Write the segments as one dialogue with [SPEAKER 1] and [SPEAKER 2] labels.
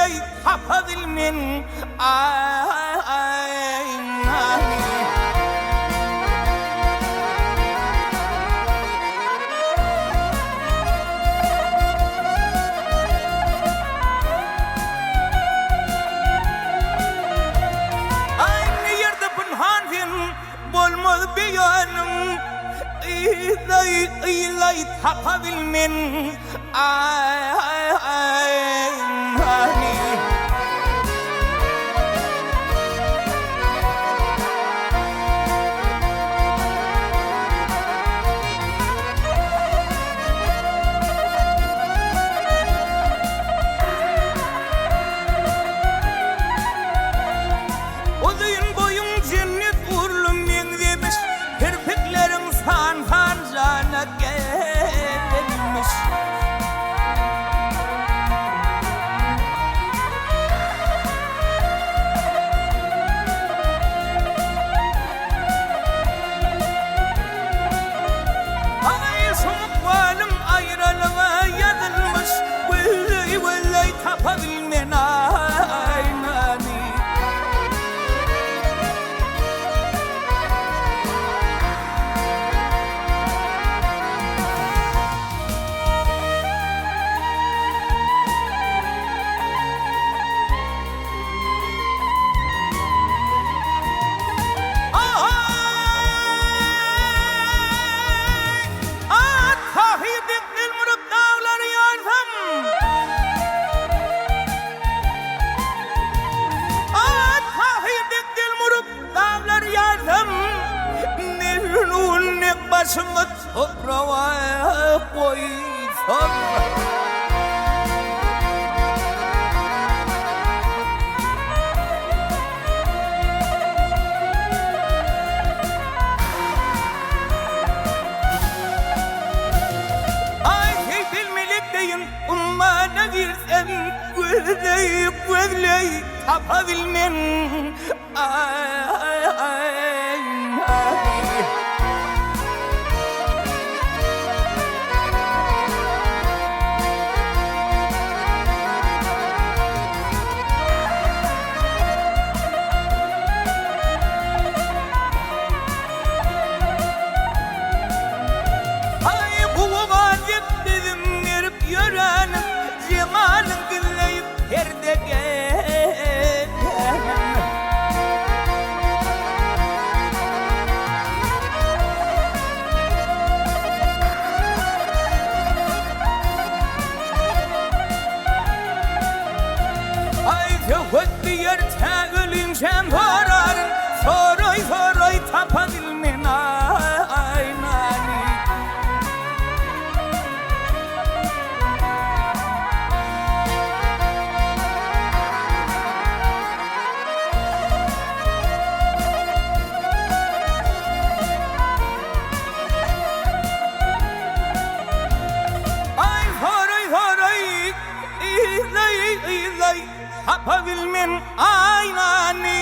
[SPEAKER 1] gözleý tapa bilmen aý nany. Aý ne ýerde pynhan sen bolmaz beýanyň Yzlaý yzlaý tapa bilmen aý nany. Uzyn boýuň jennet gurly meňzemiş, Kirpikleriň san-san jana gelmiş. Aý, şu ykbalyň aýralyga ýazylmyş, Gözleý-gözleý tapa bilmen aýnany. Başymy topraga goýsam. Aý, Seýfel melek deýin ummana girsem, Gözleý, gözleý, tapa bilmen. Aý, aý, aý. Aý, gowaga dek bizim gerip ýörenim, Jemalyň gizleýip perde gezenim. Aý, söhbet diýer tä ölinçäm soraryn, Soraý-soraý tapa bilmen aýnany. Aý, soraý-soraý, yzlaý-yzlaý, tapa bilmen aýnany.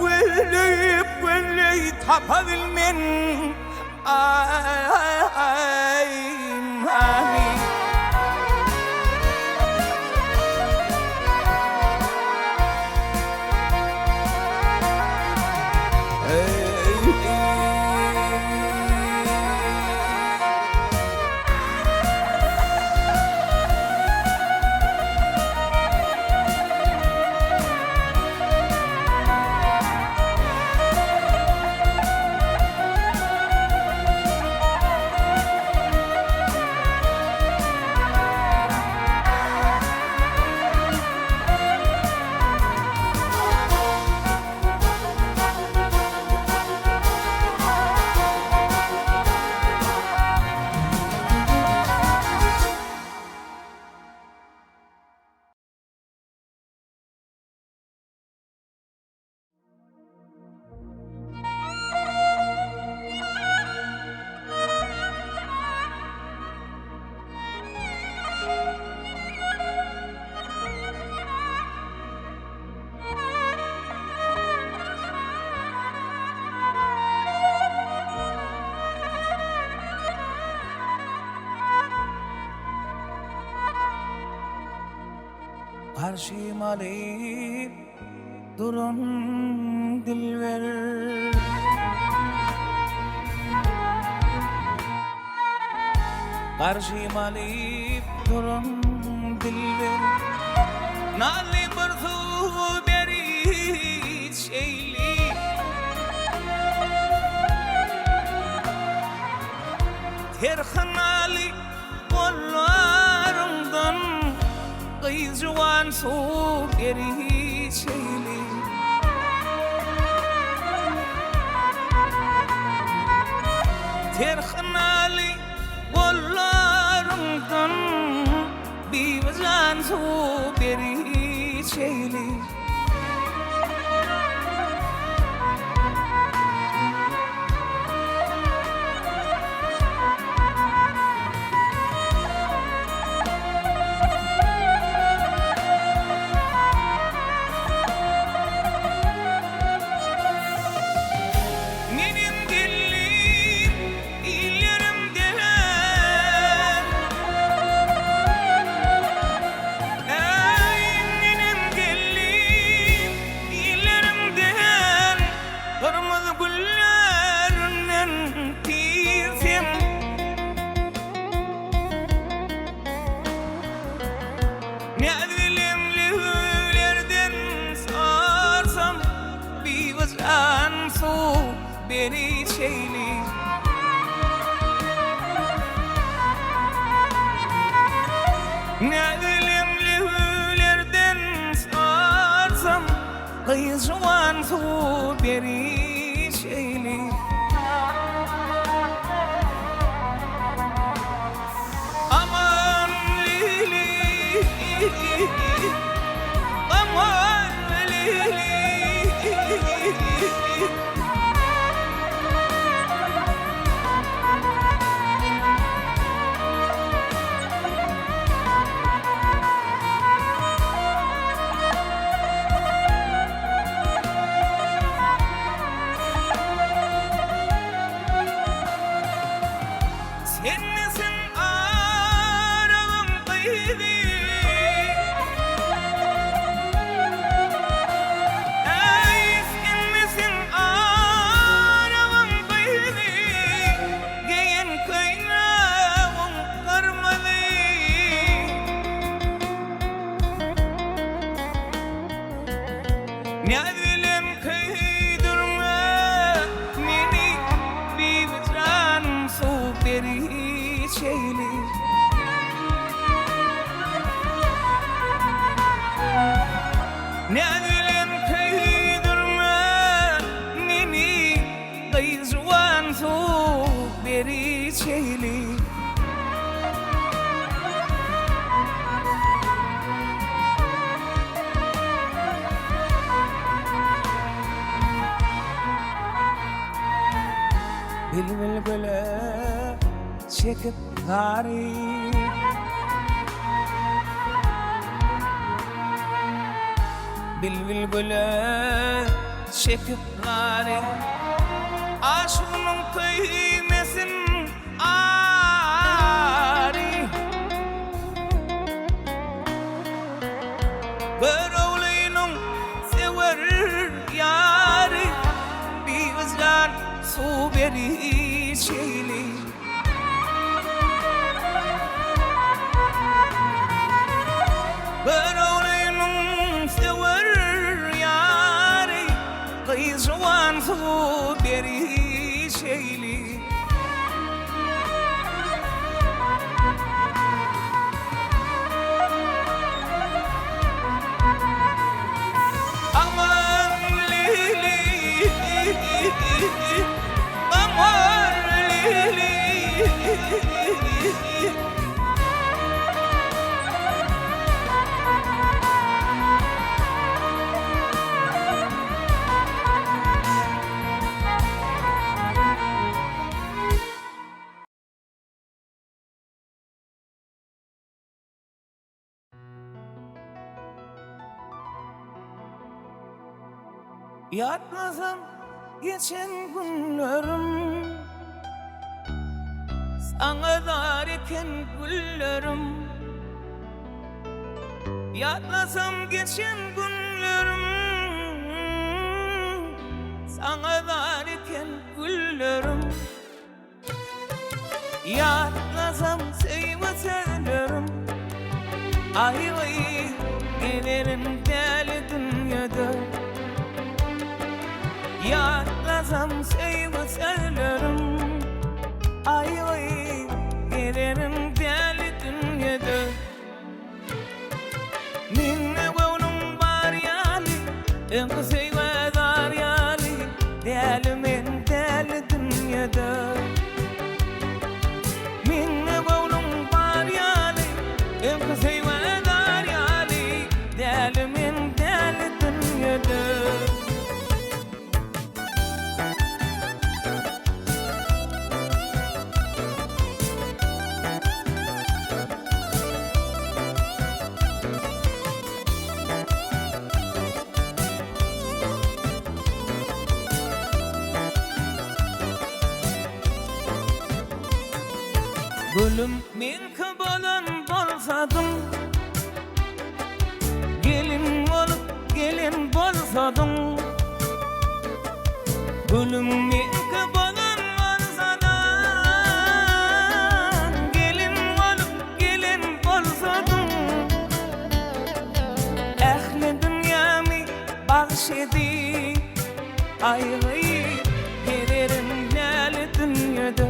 [SPEAKER 1] Gözleý-gözleý, tapa bilmen aýnany. Garşym alyp duran dilber. Garşym alyp duran dilber. Nally bir suw ber içeýli. Terhanaly Gollaryňdan gyz juwan suw ber içeýli. Terhanaly gollaryňdan Bibijan suw ber içeýli. Menem geldim illerimden Äý menem geldim illerimden Gyrmyzy güllerinden tirsem Näz bilen lüwlerden sarsam Bibijan suw ber içeýli. Näz bilen lüwlerden sarsam Gyz juwan suw ber içeýli. Aman lili Aman lili. Sen nesin Arabyň gyzy? Äý, sen nesin Arabyň gyzy? Geýen köýnegiň gyrmyzy. Näz bilen köýdürme meni Bibijan suw ber içeýli. Näz bilen köýdürme meni Gyz juwan suw ber içeýli. Bilbil güle çekip zary Bilbil güle çekip zary Aşygynyň köýmesin ary Göroglynyň söwer ýary Bibijan suw ber içeýli. Göroglynyň söwer ýary Gyz juwan suw ber içeýli. Aman lili Aman lili. Ýatlasam geçen günlerim Saňa zar eken güllerim. Ýatlasam geçen günlerim Saňa zar eken güllerim Ýatlasam söýgi sözlerim Aý-oý gelerin däli dünýede Ýatlasam söýgi sözlerim Aý-oý gelerin däli dünýede Mende göwnüň bar ýaly, Öňki söýgä zar ýaly, Däli men däli dünýede. Mende göwnüň bar ýaly, Öňki söýgä zar ýaly, Däli men däli dünýede. Gülüm meňki bolan bolsadyň Gelin bolup gelen bolsadyň Gülüm meňki bolan bolsadyň Gelin bolup gelen bolsadyň Ähli dünýämi bagş edip Aýgyt gezerin läle dünýede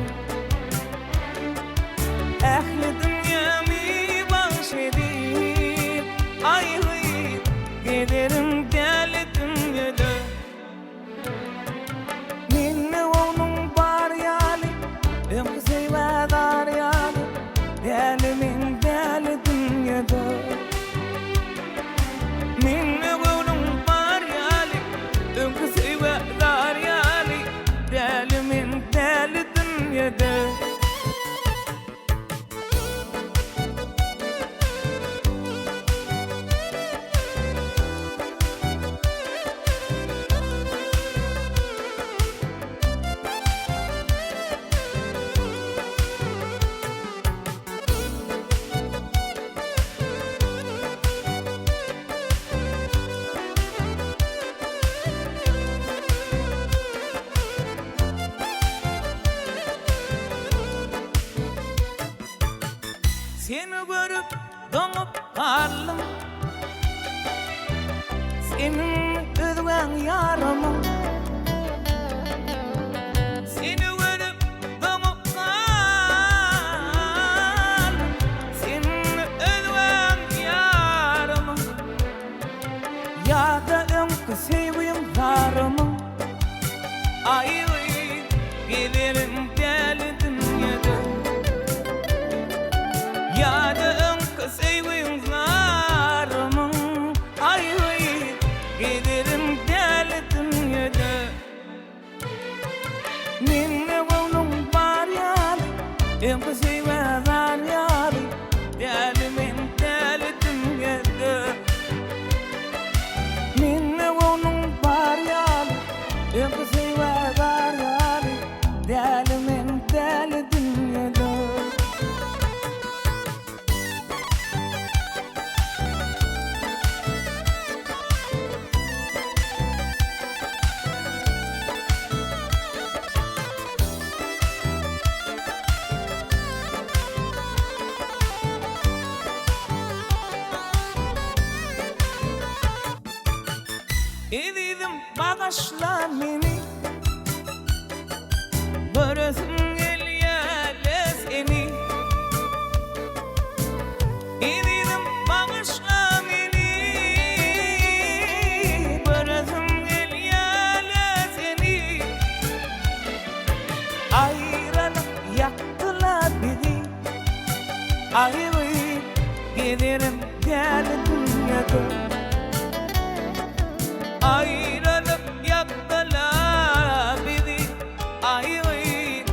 [SPEAKER 1] Ähli dünýämi bagş edip, Aýgyt gezerin däli dünýede. Mende ogluň bar ýaly, Öňki söýgä zar ýaly, Däli men däli dünýede. Mende göwnüň bar ýaly, Öňki söýgä zar ýaly, Däli men däli dünýede. Seni görüp doňup galdym Seniň özgäň ýarymyň Seni görüp doňup galdym Seniň özgäň ýarymyň Ýa-da öňki söýgüň zarymyň Aýry gezerin däli dünýede Ýa-da öňki söýgüň zarymyň Aýry gezerin däli dünýede Mende göwnüň bar ýaly, Öňki söýgä zar ýaly, Däli men däli dünýede. Mende göwnüň bar ýaly, Öňki söýgä zar ýaly, Däli men däli dünýede. Ezizim bagyşla meni Göresim gelýär-le seni Ezizim bagyşla meni Göresim gelýär-le seni Aýralyk ýakdy-la bizi Aýry gezerin däli dünýede Aýralyk ýakdy-la bizi Aýry.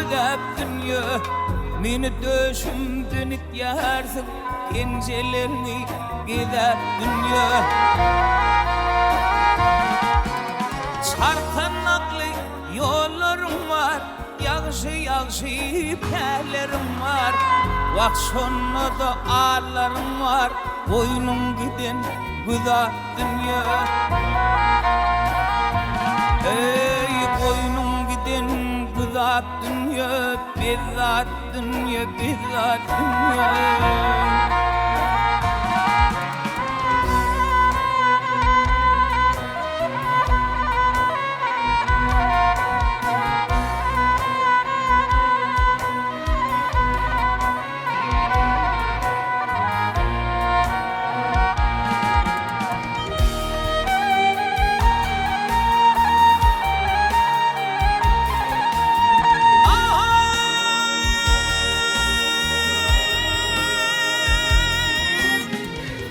[SPEAKER 1] bezäp dünýe Meni döşümden itýärsiň Penjelerňi gezäp dünýe Çarkandakly ýollaryň bar Ýagşy-ýagşy pälleriň bar Wah şonda-da allaryň bar Boýnuň giden güzap dünýe Eý goýnuň giden güzap dünýe Bezzat dünýe bezzat dünýe.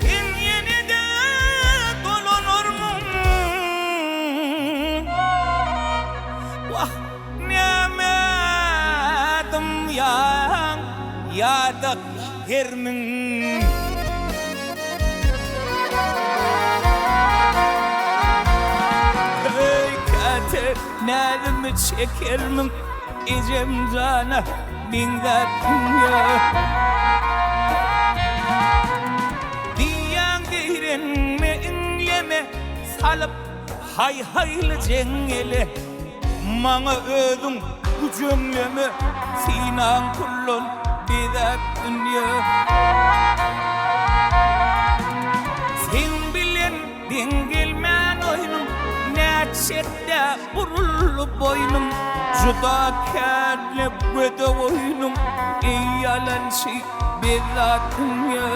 [SPEAKER 1] Sen ýene-de dolanarmyň? Wah, näme dymýaň ýa-da hermiň? Eý, käte näzimi çekermiň, ejem jana meňzäp dünýä. Diýýäň zeýrenme, iňleme, salyp haý-haýly jeňňele. Maňa özüň güjeňleme, synaň puldan bezäp dünýe. Seň bilen deň gelmän oýnum, nätjek-dä buruldy boýnum. Juda känle gödek oýnuň, eý ýalançy bezzat dünýe.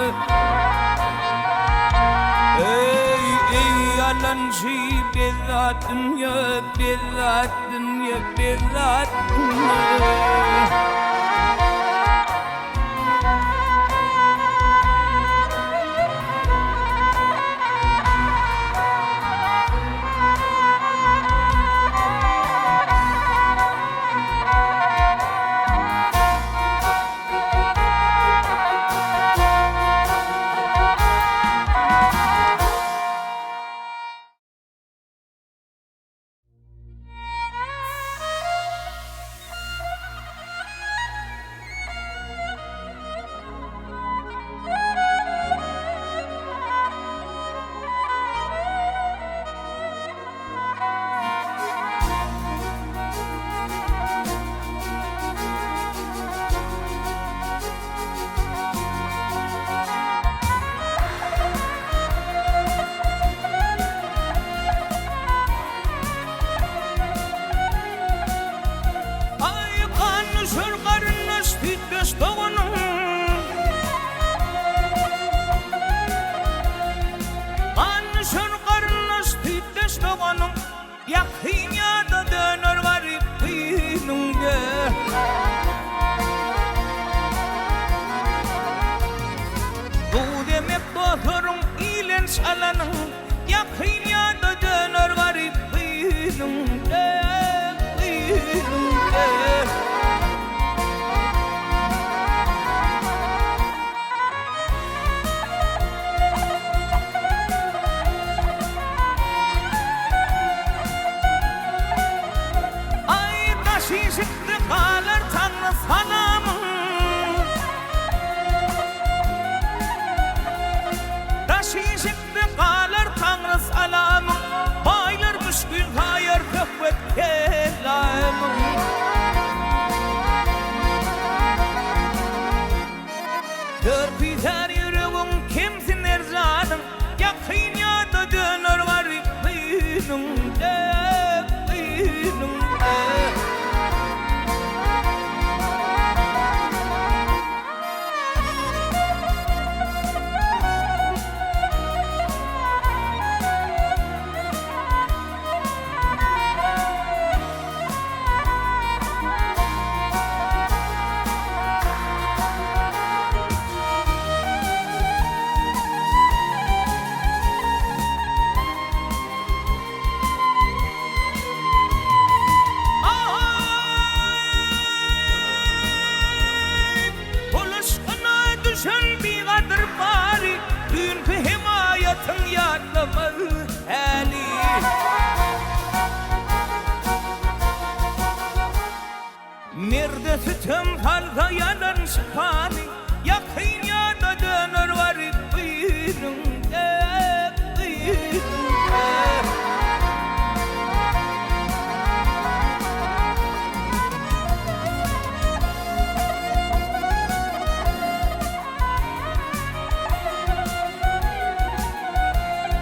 [SPEAKER 1] Eý, eý ýalançy bezzat dünýe, bezzat dünýe, bezzat dünýe. Ile sütem salsa ýalan şypaly, Ýakyn ýada döner baryp yzyňda, yzyňda.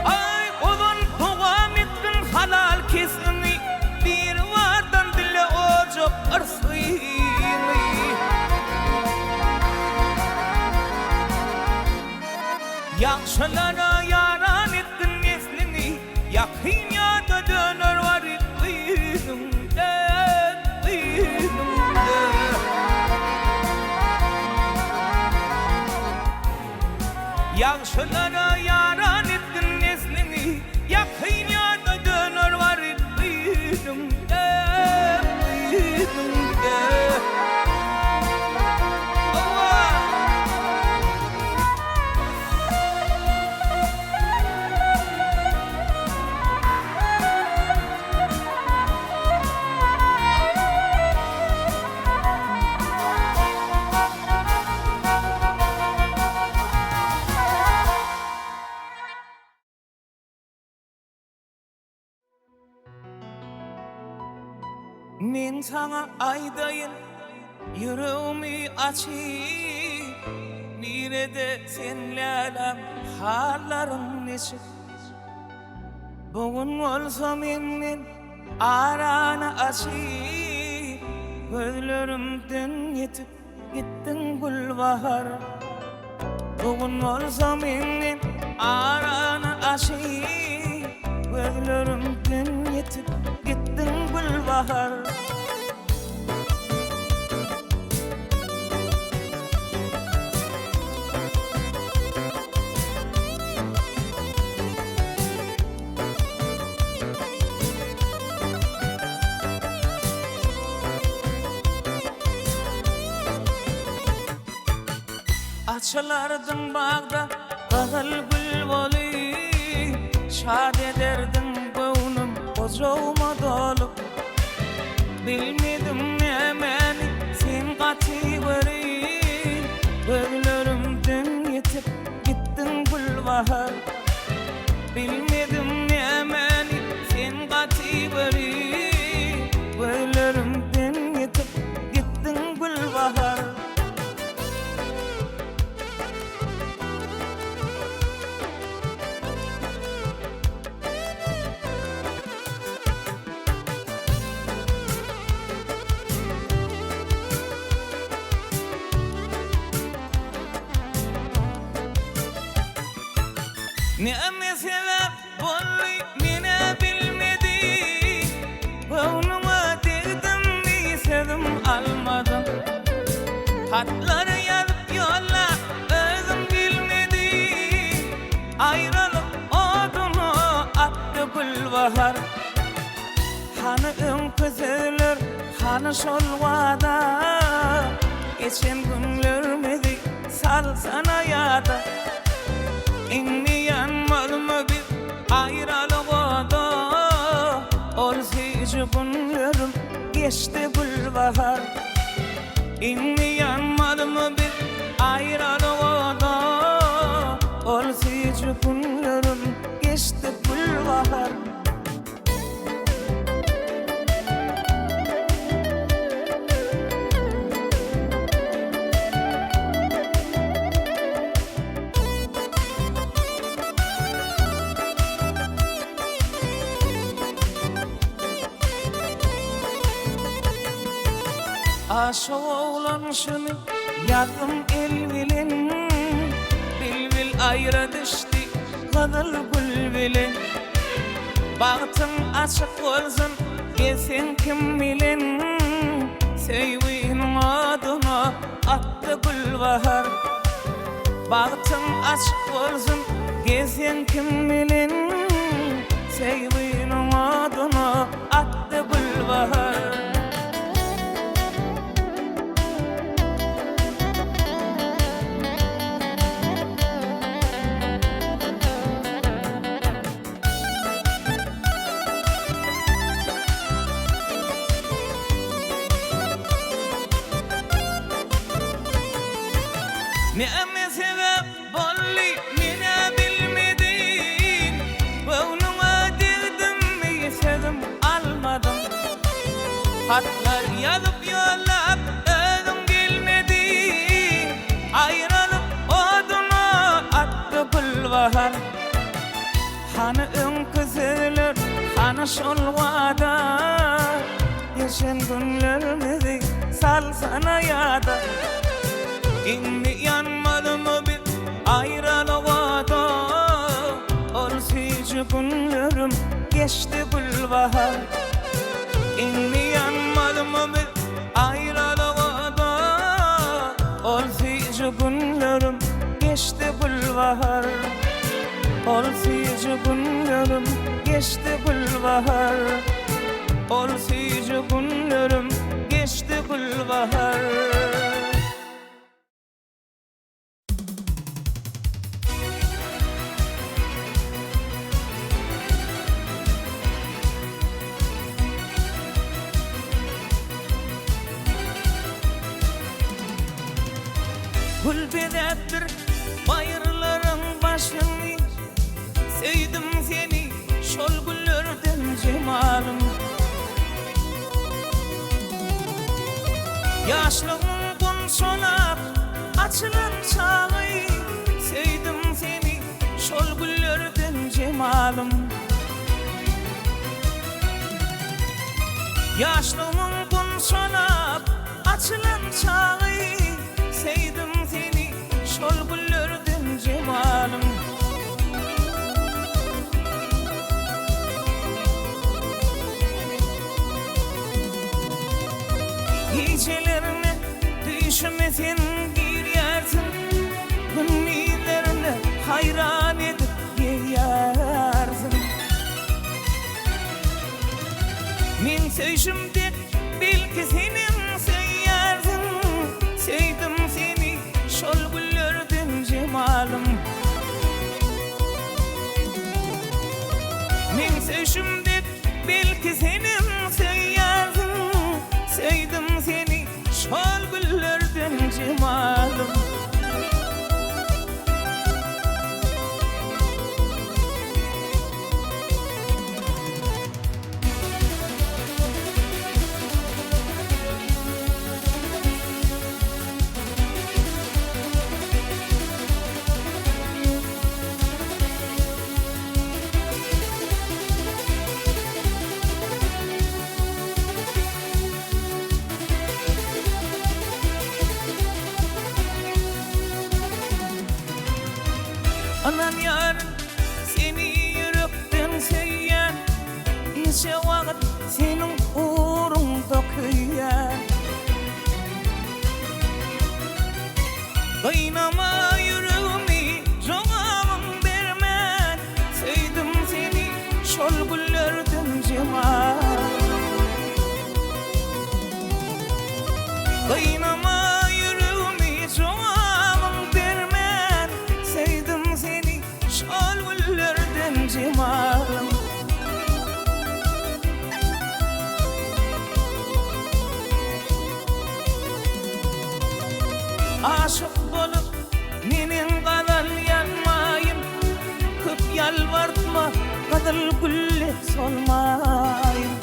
[SPEAKER 1] Aý, ozal dowam etgin halal kesbiňi, Biribardan dile ojak yrsgyňy. Ýagşylara ýaran etgin nesliňi, Ýakyn ýada döner baryp yzyňda, yzyňda. Ýagşylara ýaran etgin nesliňi, Ýakyn ýada döner baryp yzyňda, yzyňda. Hawa! Men saňa aýdaýyn ýüregimi açyp, Nirede sen läläm hallaryň niçik? Bu gün bolsa menden arany açyp, Gözlerimden ýitip gitdiň gülbahar. Bu gün bolsa menden arany açyp, Gözlerimden ýitip gitdiň gülbahar. Açylardyň bagda gyzyl gül bolup, Şat ederdiň göwnüm gujagma dolup. Bilmedim nämäni sen gaty görüp, Gözlerimden ýitip gitdiň gülbahar. Bilmedim nämäni sen gaty görüp, Gözlerimden ýitip gitdiň gülbahar. Näme sebäp boldy menä bilmedim Göwnüňe degdimmi sözüm almadyň Hatlary ýazyp ýolla özüm bilmedim Aýralyk oduna atdy gülbahar Hany öňki sözler, hany şol wada Geçen günlerimizi salsana ýada Indi ýanmazmy biz aýralyk oda Ol süýji günlerim geçdi gülbahar Indi ýanmazmy biz aýralyk oda Ol süýji günlerim geçdi gülbahar. Aşyk oglan şuny ýazdym el bilen, Bilbil aýra düşdi gyzyl gül bilen. Bagtyň açyk bolsun gelseň kim bilen, Söýginiň oduny atdy gülbahar. Bagtyň açyk bolsun gelseň kim bilen, Söýginiň oduny atdy gülbahar. Näme sebäp boldy men-ä bilmedim Göwnüňe degdimmi sözüm almadyň Hatlar ýazyp ýollap özüň gelmediň Aýralyk oduna atdy gülbahar Hany öňki sözler, hany şol wada Geçen günlerimizi salsana ýada Indi ýanmadymy biz aýralyk oda Ol süýji günlerim geçdi gülbahar Indi ýanmadymy biz aýralyk oda Ol süýji günlerim geçdi gülbahar Ol süýji günlerim geçdi gülbahar Ol süýji günlerim geçdi gülbahar. Gül bezäpdir baýyrlaryň başyny, Söýdüm seni şol güllerden jemalym. Ýaşlygymyň gunçalap açylan çagy, Söýdüm seni şol güllerden jemalym. Ýaşlygymyň gunçalap açylan çagy, Söýdüm seni şol güllerden jemalym. Gijelerine düýşüme sen girýärsiň, Gündizlerine haýran edip gezýärsiň. Meň söýşüm dek belki senem söýýärsiň, Söýdüm seni şol güllerden jemalym. Meň söýşüm dek belki senem söýýärsiň, Söýdüm seni şol güllerden jemalym. Ynanýaryn, seni ýürekden söýýän, Niçe wagt seniň ugruňda köýýän. Gynama ýüregimi jogabyn bermän, Söýdüm seni şol günlerden jemal. Gynama ýüregimi jogabyn bermän, Söýdüm seni şol günlerden jemalym. Aşyk bolup meniň gazal ýazmaýyn, Köp ýalbartma gyzyl güllek solmaýyn.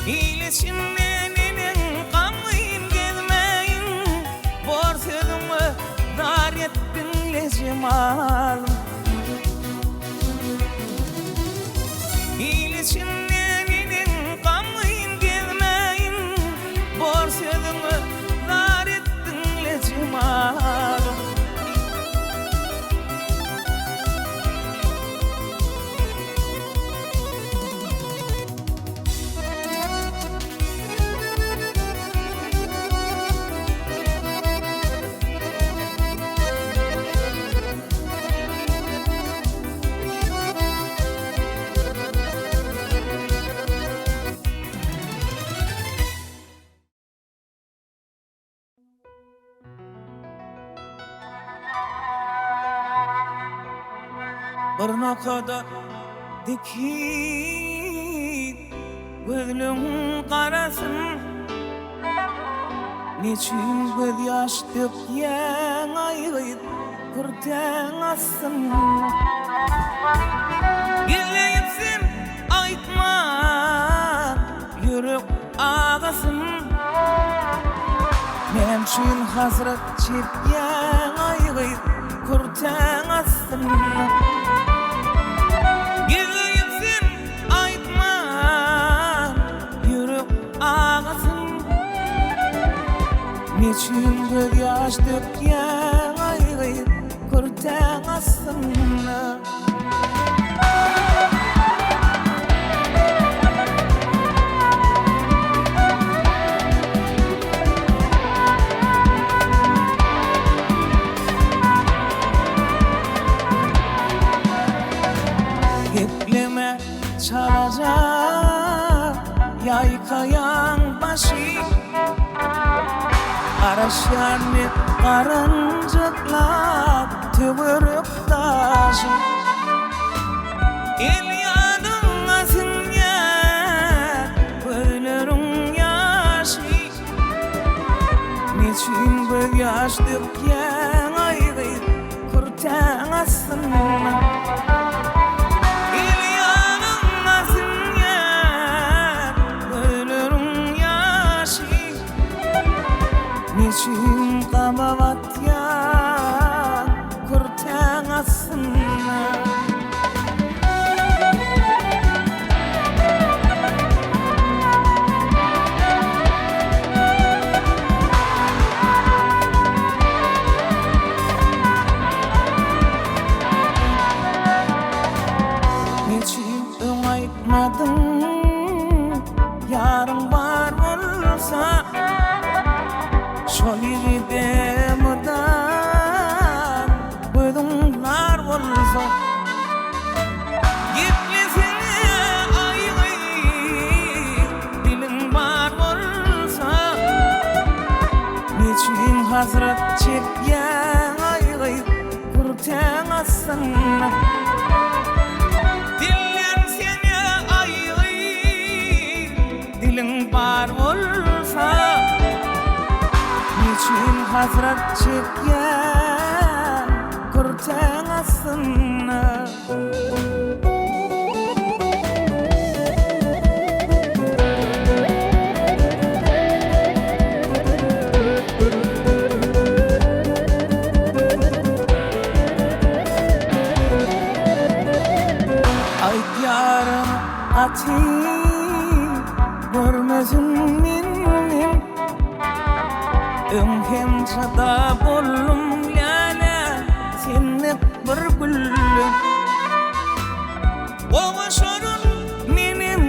[SPEAKER 1] Il içinde neneň gamgyn gezmäýin, Bor sözüňe zar etdiň-le jemalym. Il içinde neneň gamgyn gezmäýin, Bor sözüňe zar etdiň-le jemalym. Bir nokada dikip gözleň garasyn. Neçün gözýaş dökýäň aý gyz kürtäň astynda? Gizleýip sen aýtma ýürek agasyn. Näme üçin hasrat çekýäň aý gyz kürtäň astynda? Gizleýip sen aýtma ýürek agasyn. Neçün gözýaş dökýäň aý gyz kürtäň astynda? Gepleme çalaja ýaýkaýaň başy Garaşýan men garanjaklap töwerek daşy El ýadyňa siňýär gözleriň ýaşy Neçün gözýaş dökýäň aý gyz Kürtäň astynda El ýanyňa siňýär gözleriň ýaşy Neçün gama batýaň kürtäň astynda. Neçün öň aýtmadyň ýaryň bar bolsa Şol ýigide mydam gözüň nar bolsa Geplesene aý gyz diliň bar bolsa Neçün hasrat çekýäň aý gyz kürtäň astynda Dillensene aý gyz diliň bar bolsa Neçün hasrat çekýäň kürtäň astynda. Aýtýaryn gaty görmesin menden Öň hem jyda boldum läle Sendek bir gülden Gowuşaryn menem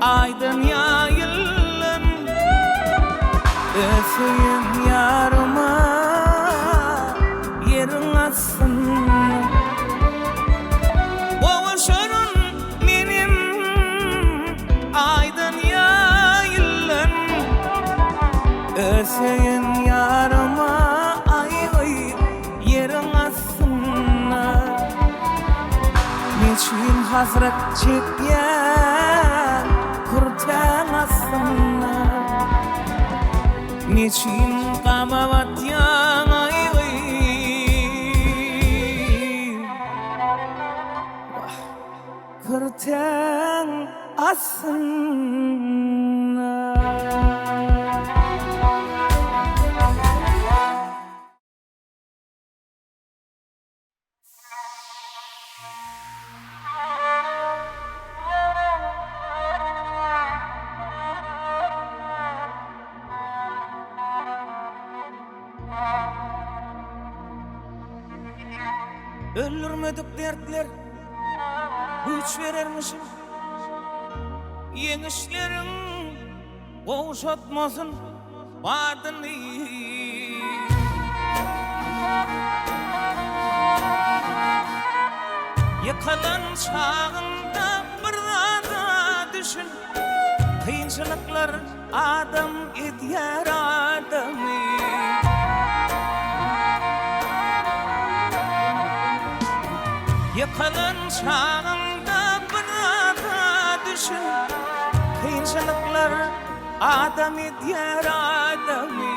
[SPEAKER 1] aýdan ýa ýyldan Öz söýen ýaryma ýeriň astynda Gowuşaryn menem aýdan ýa ýyldan Öz söýen ýaryma aý ýeriň astynda Neçün hasrat çekýän kürtäň astynda Neçün gama batýaň aý Wah kürtäň astynda. Öldürmedik dertler güýç berermişin Ýeňişleriň gowşatmasyn badyny. Ýykylan çagyňda bir zada düşün, Kynçylyklar adam edýär adamy. Ýykylan çagyňda bir zada düşün, Kynçylyklar. adam edýär adamy.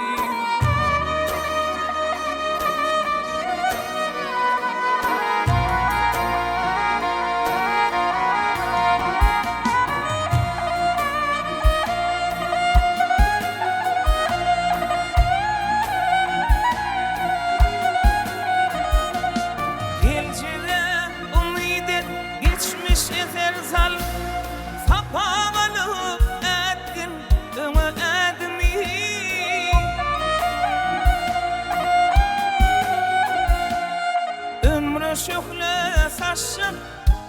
[SPEAKER 1] Geljege umyt et, geçmişe ser sal, Sapak alyp ätgin öňe ädimi. Ömre şöhle saçjak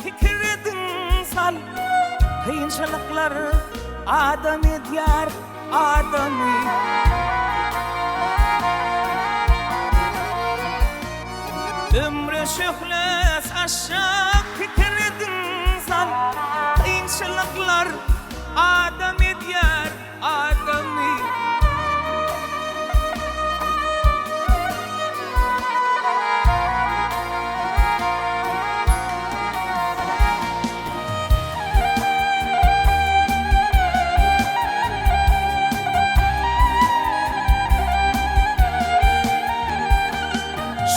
[SPEAKER 1] pikir ediň sal, Kynçylyklar adam edýär adamy. Ömre şöhle saçjak pikir ediň sal, Kynçylyklar adam edýär adamy.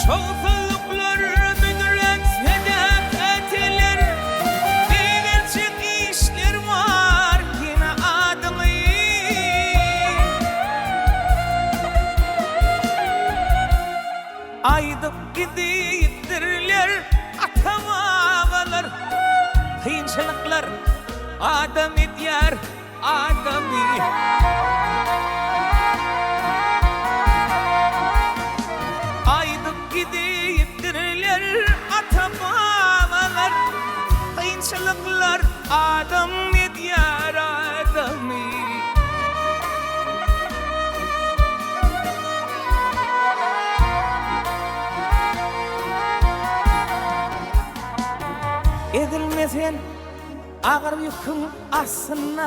[SPEAKER 1] Şowsuzlyklar büdretse-de päteler, Beýgeljek işler bar ýene adyňy. Aýdyp gidipdirler ata-babalar, Kynçylyklar adam edýär adamy. Aýdyp gidipdirler ata-babalar, Kynçylyklar adam edýär adamy. Ezilme sen agyr ýüküň astynda,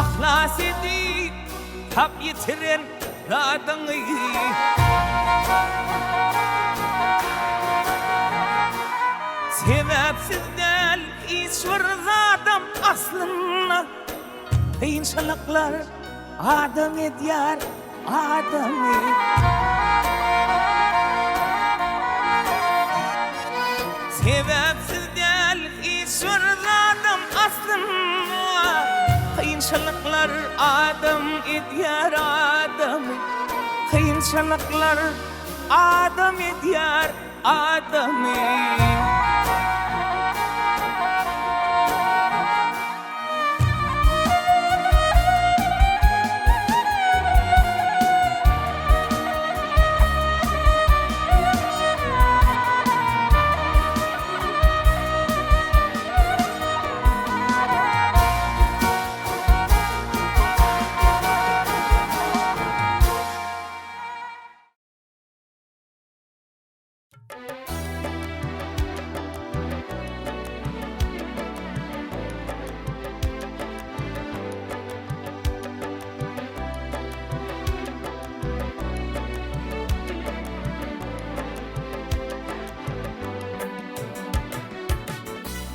[SPEAKER 1] Yhlas edip tap ýitiren zadyňy. Sebäpsiz däl hiç bir zadam aslynda, Kynçylyklar adam edýär adamy. Sebäpsiz däl hiç bir zadam aslynda, Kynçylyklar adam edýär adamy. Kynçylyklar adam edýär adamy.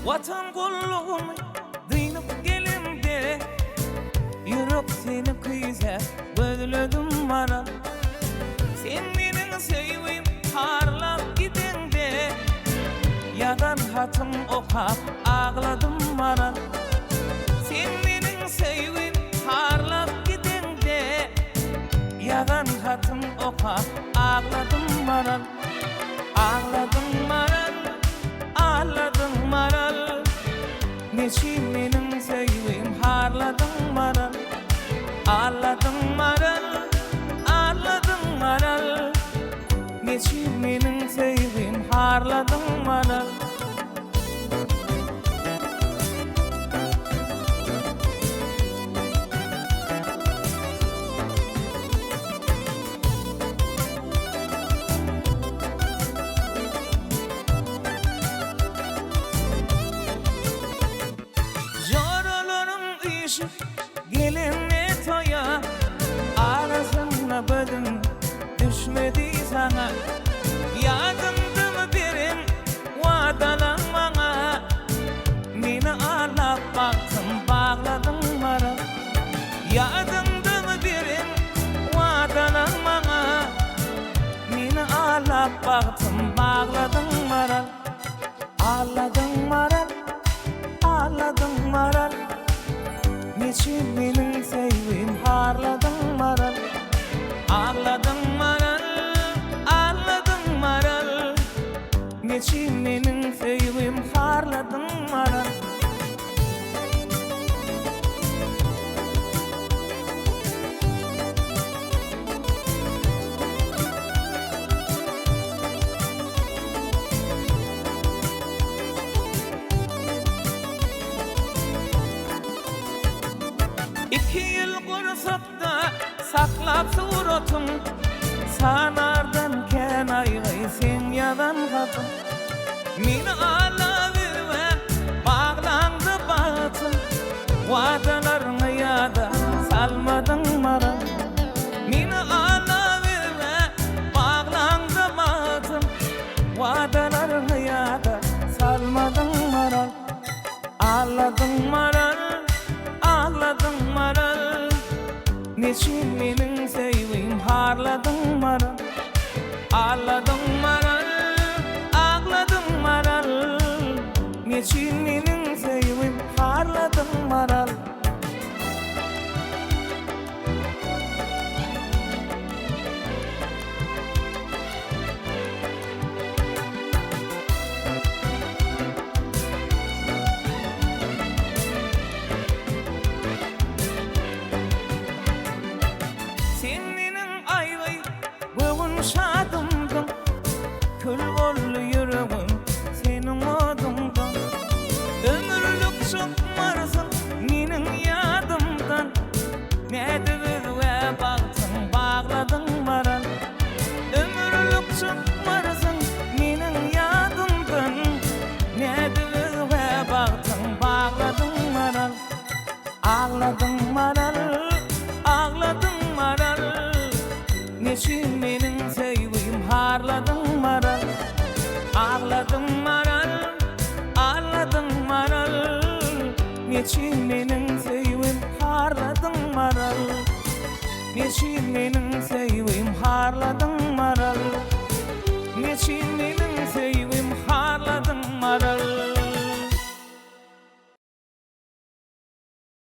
[SPEAKER 1] Watan gullugyny dynyp gelimde, Ýürek seni küýsäp gözledim maral. Sen meniň söýgim harlap gideňde, Ýazan hatym okap agladym maral. Sen meniň söýgim harlap gideňde, Ýazan hatym okap agladym maral. Agladyň maral, agladyň maral, Neçün meniň söýgim harladyň maral. Agladyň maral, agladyň maral, Neçün meniň söýgim harladyň maral. Joralaryň üýşüp gelende toýa. bagtym bagladyň Maral. Agladyň Maral, agladyň Maral. Neçün meniň söýgim harladyň Maral. Agladyň Maral, agladyň Maral. Neçün meniň söýgim harladyň Maral. Iki ýyl gursakda saklap suratyň, Sanardan kän aýgy seň ýazan hatyň. Meni ala bilme baglaňda bagtyň, Wadalaryňy ýada salmadyň maral. Meni ala bilme baglaňda bagtyň, Wadalaryňy ýada salmadyň maral. Agladyň maral, agladyň maral. Neçün meniň söýgim harladyň maral. Agladyň maral, agladyň maral. Neçün meniň söýgim harladyň maral. Sen meniň aýgy göwün şadymdyň, Kül boldy ýüregim seniň oduňdan. Ömürlik çykmarsyň meniň ýadymdan, Nädip özgä bagtyň bagladyň maral. Ömürlik çykmarsyň meniň ýadymdan, Nädip özgä bagtyň bagladyň maral. Agladyň maral, agladyň maral. Neçün meniň söýgüm harladyň maral. Agladyň maral, agladyň maral. Neçün meniň söýgüm harladyň maral. Neçün meniň söýgüm harladyň maral. Neçün meniň.